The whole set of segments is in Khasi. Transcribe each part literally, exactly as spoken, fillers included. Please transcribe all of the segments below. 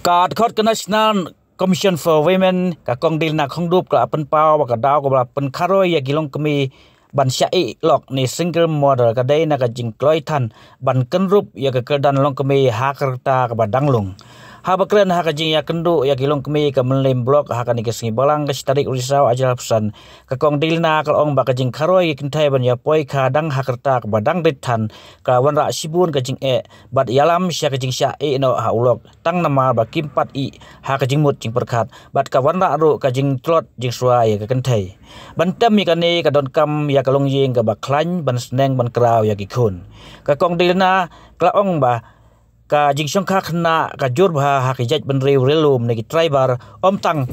Ka dkhot ka National Commission for Women, ka Kong Dilna Khongdup, ka la pynpaw ba ka daw kaba la pynkharoi ïa ki longkmie ban shah ïeh lok ne single mother ka dei na ka jingkloi than ban kynrup ïa ka kyrdan longkmie ha ka rta kaba dang lung. Haba kren ha ka jingïakynduh ïa ki longkmie ka Mylliem Block ha kane ka sngi Balang ka shi tarik u Risaw ar hajar arphew san, ka Kong Dilna ka la ong ba ka jingkharoi ïa ki kynthei ban ïa poi kha dang ha ka rta kaba dang rit than ka la wanrah shibun ka jingeh bad ïalam sha ka jingshah ïeh noh ha u lok tang namar ba kim pat ïeh ha ka jingmut jingpyrkhat bad ka wanrah ruh ka jingtlot jingshuwa ïa ka kynthei. Ban tem ïa kane ka donkam ïa ka longïing kaba khlaiñ ban sneng ban kraw ïa ki khun. Ka Kong Dilna ka la ong ba ka jingshongkha khynnah ka jur bha ha ki jaitbynriew ri lum ne ki tribal, ym tang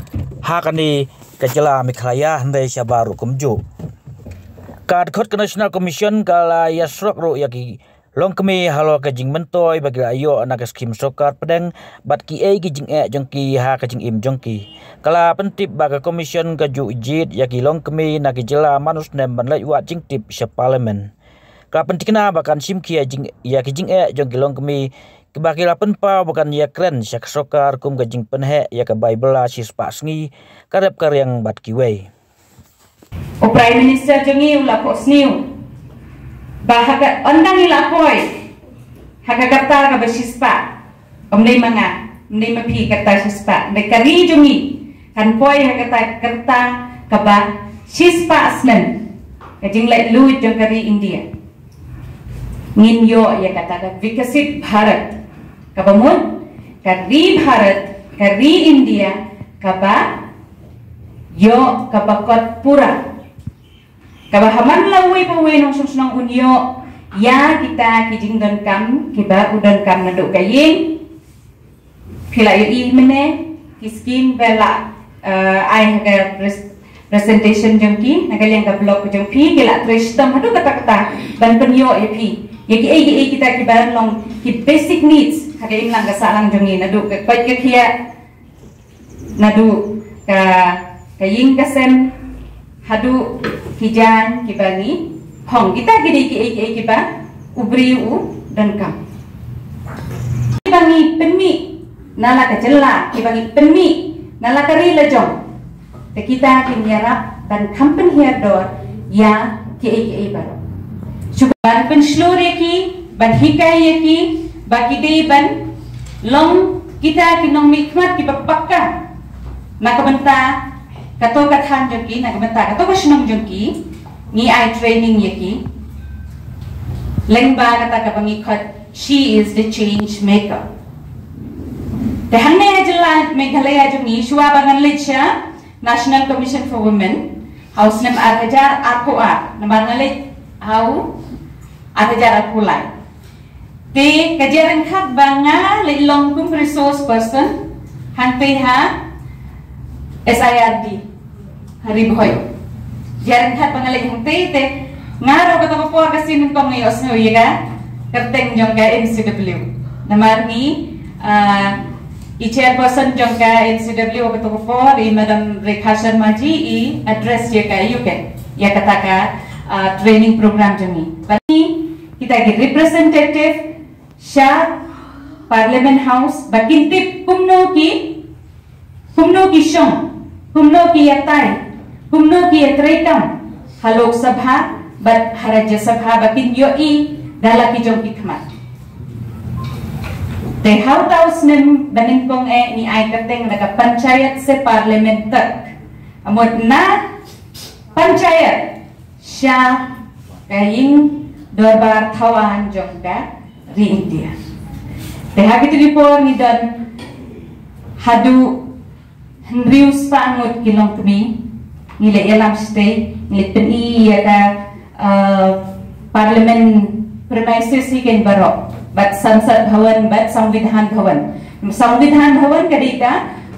ha kane ka jylla Meghalaya hynrei shabar ruh kumjuh. Ka dkhot ka National Commission ka la ïasyrok ruh ïa ki longkmie halor ka jingmyntoi ba ki la ïoh na ka skhim sorkar pdeng bad kiei ki jingeh jong ki ha ka jingim jong ki. Ka la pyntip ba ka Commission ka ju jied ïa ki longkmie na ki jylla man u snem ban leit wad jingtip sha Parliament. Ka la pynthikna ba kan shim khia jing, ïa ki jingeh jong ki longkmie kiba ki la pynpaw ba kan ïakren sha ka sorkar kum ka jingpynheh ïa ka bai bylla shispah sngi, ka rep ka riang bad kiwei. U Prime Minister jong ngi u la phohsniew ba ha ka, ynda ngi la poi ha ka rta kaba shispah, ym dei ma nga, ym dei ma phi, ka rta shispah, hynrei ka ri jong ngi kan poi ha kata ka rta kaba shispah snem ka jinglaitluid jong ka ri India. Ngin ïoh ïa kata ka Viksit Bharat, kaba mut ka ri Bharat, ka ri India kaba ïoh, kaba kot pura, kaba ha man la uwei pa uwei nongshong shnong un ïoh ïa kita ki jingdonkam kiba u donkam naduh ka ïing. Phi la ïohi mynne ki skim ba la, eh, ai ha ka pres-, presentation jong ki na ka liang ka block jong phi, ki la trei shitom haduh katta katta ban pynïoh ïa phi ïa kiei kiei kita kiba long ki basic needs ha ka imlang ka sahlang jong ngi, naduh ka koit ka khiah, naduh ka, ka ïing ka sem, haduh ki jaiñ kiba ngi phong. Kita ki dei kiei kiei kiba u briew u donkam. Kiba ngi pynmih na la ka jylla, kiba ngi pynmih na la ka ri la jong, te kita kin ïarap ban kham pynhiar dor ïa kiei kiei baroh. Shu ban pynshlur ïa ki, ban hikai ïa ki ba ki dei ban long kita ki nongmihkhmat kiba pakka. Na ka bynta kato ka thaiñ jong ki, na ka bynta kato ka shnong jong ki, ngi ai training ïa ki lyngba kata kaba ngi khot She is the Change Maker. Te hangne ha jylla Meghalaya jong ngi, shuwa ba ngan leit sha National Commission for Women ha u snem ar hajar arphew ar, namar nga leit ha u ar hajar arphew lai. Te ka jingryngkat ba nga leit long kum resource person hangtei ha S I R D ha Ri Bhoi. Jingryngkat ba nga leit hangtei te nga ruh kato ka por ka sien nyngkong nga ïohsngew ïa ka kyrteng jong ka N C W. Namar ngi, ah, i chairperson jong ka N C W ha kato ka por, i Madam Rekha Sharma ji, i address ïa ka, ïa ka, ïa kata ka, ah, training program jong ngi. Bad ngi kita ki representative sha Parliament House ba kin tip kumno ki, kumno ki shong, kumno ki ïatai, kumno ki ïatreikam ha Lok Sabha bad ha Rajya Sabha, ba kin ïohi da la ki jong ki khmat. Te ha uta u snem ba nyngkong eh ngi ai kyrteng da ka Panchayat se Parliament tak. Ka mut na Panchayat sha ka ïing dorbar thaw aiñ jong ka ri India. Te ha kito ki por ngi don haduh hynriew spah ngut ki longkmie, ngi leit ïalam shatei, ngi leit pyni ïa ka, eh, Parliament premises hi kein baroh, bad Sansad Bhawan, bad Samvidhan Bhawan. Samvidhan Bhawan ka dei ka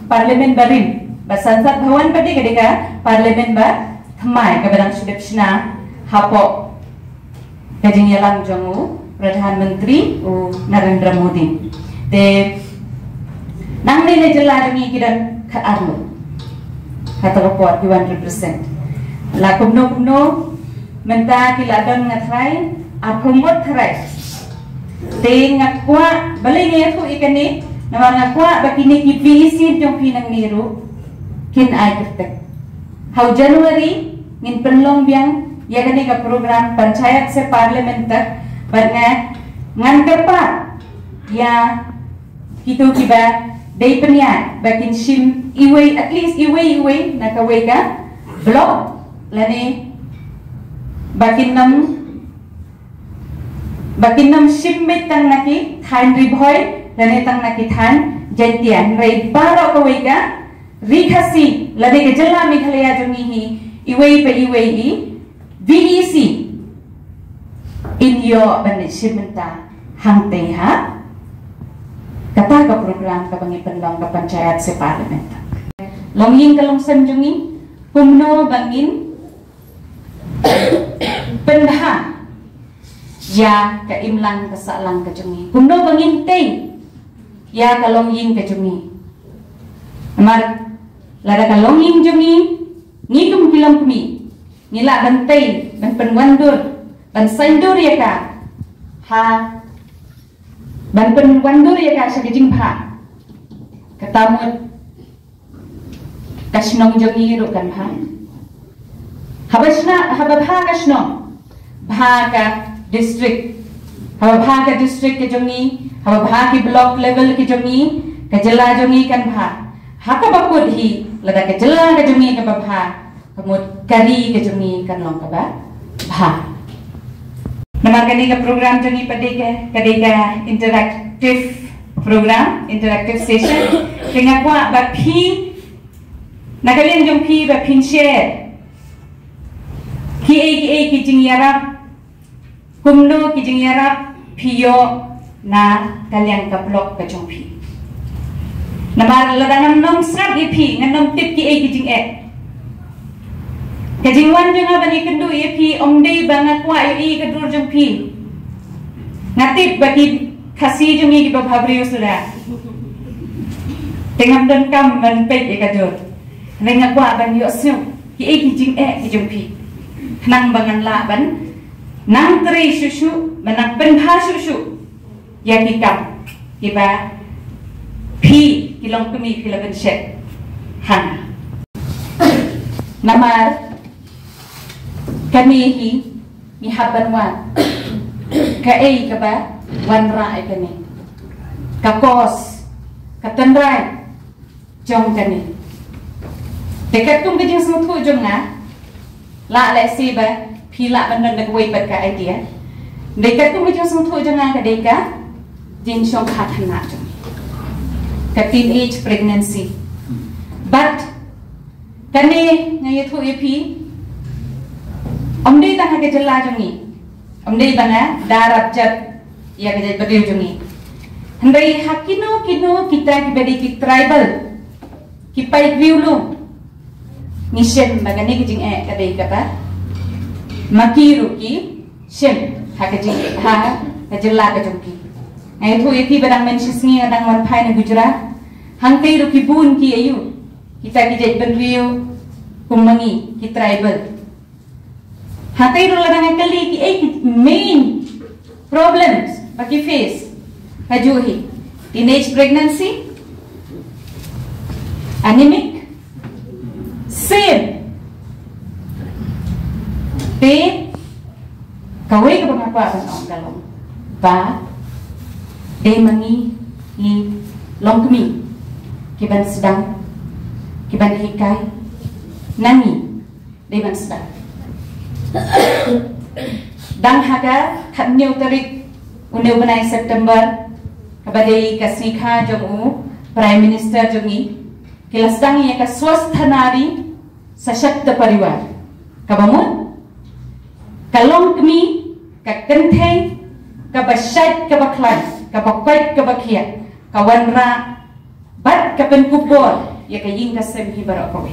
Parliament barim, bad Sansad Bhawan pat ka dei ka Parliament ba thymmai kaba dang shu dep shna hapoh ka jingïalam jong u Pradhan Mantri u Narendra Modi. Te nangne na jylla jong ngi ki don khatar ngut. Kata ka por ki wan represent. La kumno kumno mynta ki la don nga tharai arphew ngut tharai. Te nga kwah balei nga ïathuh ïa kane, Namar nga kwah ba kine ki V E C jong phi nangne ruh kin ai kyrteng. Ha u January ngin pynlong biang ïa kane ka program Panchayat se Parliament tak, bad nga ngan kyrpad ïa kito kiba dei pynïaid ba kin shim iwei, at least iwei iwei na kawei ka block, lane ba kin nym ba kin nym shim beit tang na ki thaiñ Ri Bhoi lane tang na ki thaiñ Jaintia, hynrei baroh kawei ka Ri Khasi lane ka jylla Meghalaya jong ngi hi, iwei pa iwei i V E C in ïoh ban leit shim bynta hangtei ha kata ka program kaba ngi pynlong ka Panchayat se Parliament. Longïing ka longsem jong ngi, kumno ba ngin pynbha ïa ka imlang ka sahlang ka jong ngi, kumno ba ngin tei ïa ka longïing ka jong ngi. Namar lada ka longïing jong ngi, ngi kum ki longkmie ngi lah ban tei, ban pynwandur, ban saiñdur ïa ka, ha, ban pynwandur ïa ka sha ka jingbha, kata mut ka shnong jong ngi ruh kan bha. Haba shna, haba bha ka shnong, bha ka district. Haba bha ka district ka jong ngi, haba bha ki block level ka jong ngi, ka jylla jong ngi kan bha. Ha kaba kut hi, lada ka jylla ka jong ngi kaba bha, ka mut ka ri ka jong ngi kan long kaba bha. Namar kane ka program jong ngi pat dei ka, ka dei ka interactive program, interactive session. Te nga kwah ba phi, na ka liang jong phi, ba phin share kiei kiei ki jingïarap, kumno ki jingïarap phi ïoh na ka liang ka block ka jong phi. Namar lada ngam nym sngap ïa phi, ngam nym tip kiei ki jingeh. Ka jingwan jong nga ban ïakynduh ïa phi ym dei ba nga kwah ïohi ka dur jong phi. Nga tip ba ki Khasi jong ngi kiba bhabriew suda. Te ngam donkam ban peit ïa ka dur. Hynrei nga kwah ban ïohsngew kiei ki jingeh ki jong phi, khnang ba ngan lah ban nang trei shuh shuh, ban nang pynbha shuh shuh ïa ki kam kiba phi ki longkmie phi la pynshet ha nga. Namar kane hi ngi hap ban wad kaei kaba wanrah ïa kane, ka cause, ka tynrai jong kane. Te katkum ka jingsngewthuh jong nga, lah lehse ba phi lah ban don da kawei pat ka idea. Te katkum ka jingsngewthuh jong nga ka dei ka jingshongkha khynnah jong ngi, ka teenage pregnancy. But kane nga ïathuh ïa phi, ym dei tang ha ka jylla jong ngi, ym dei ba nga da rap jat ïa ka jaitbynriew jong ngi. Hynrei ha kino kino kita kiba dei ki tribal, ki paid riewlum, ngi shem ba kane ka jingeh ka dei kata. Ma ki ruh ki shem ha ka jing, ha ka jylla ka jong ki. Nga ïathuh ïa phi ba dang mynshisngi nga dang wan phai na Gujarat. Hangtei ruh ki bun ki aïu, kita ki jaitbynriew kum ma ngi, ki tribal. Hangtei ruh lada nga kylli kiei ki main problems ba ki face, kajuh hi teenage pregnancy, anemic, same. Te kawei kaba nga kwah ban ong ka long ba dei ma ngi, ngi longkmie, kiban sdang, kiban hikai na ngi, dei ban sdang. Dang ha ka khathynñiew tarik une u bnai September, kaba dei ka sngi kha jong u Prime Minister jong ngi, ki la sdang ïa ka Swastha Nari Sashakt Parivar, kaba mut ka longkmie, ka kynthei kaba shait kaba khlaiñ, kaba koit kaba khiah, ka wanrah bad ka pynkupbor ïa ka ïing ka sem hi baroh kawei.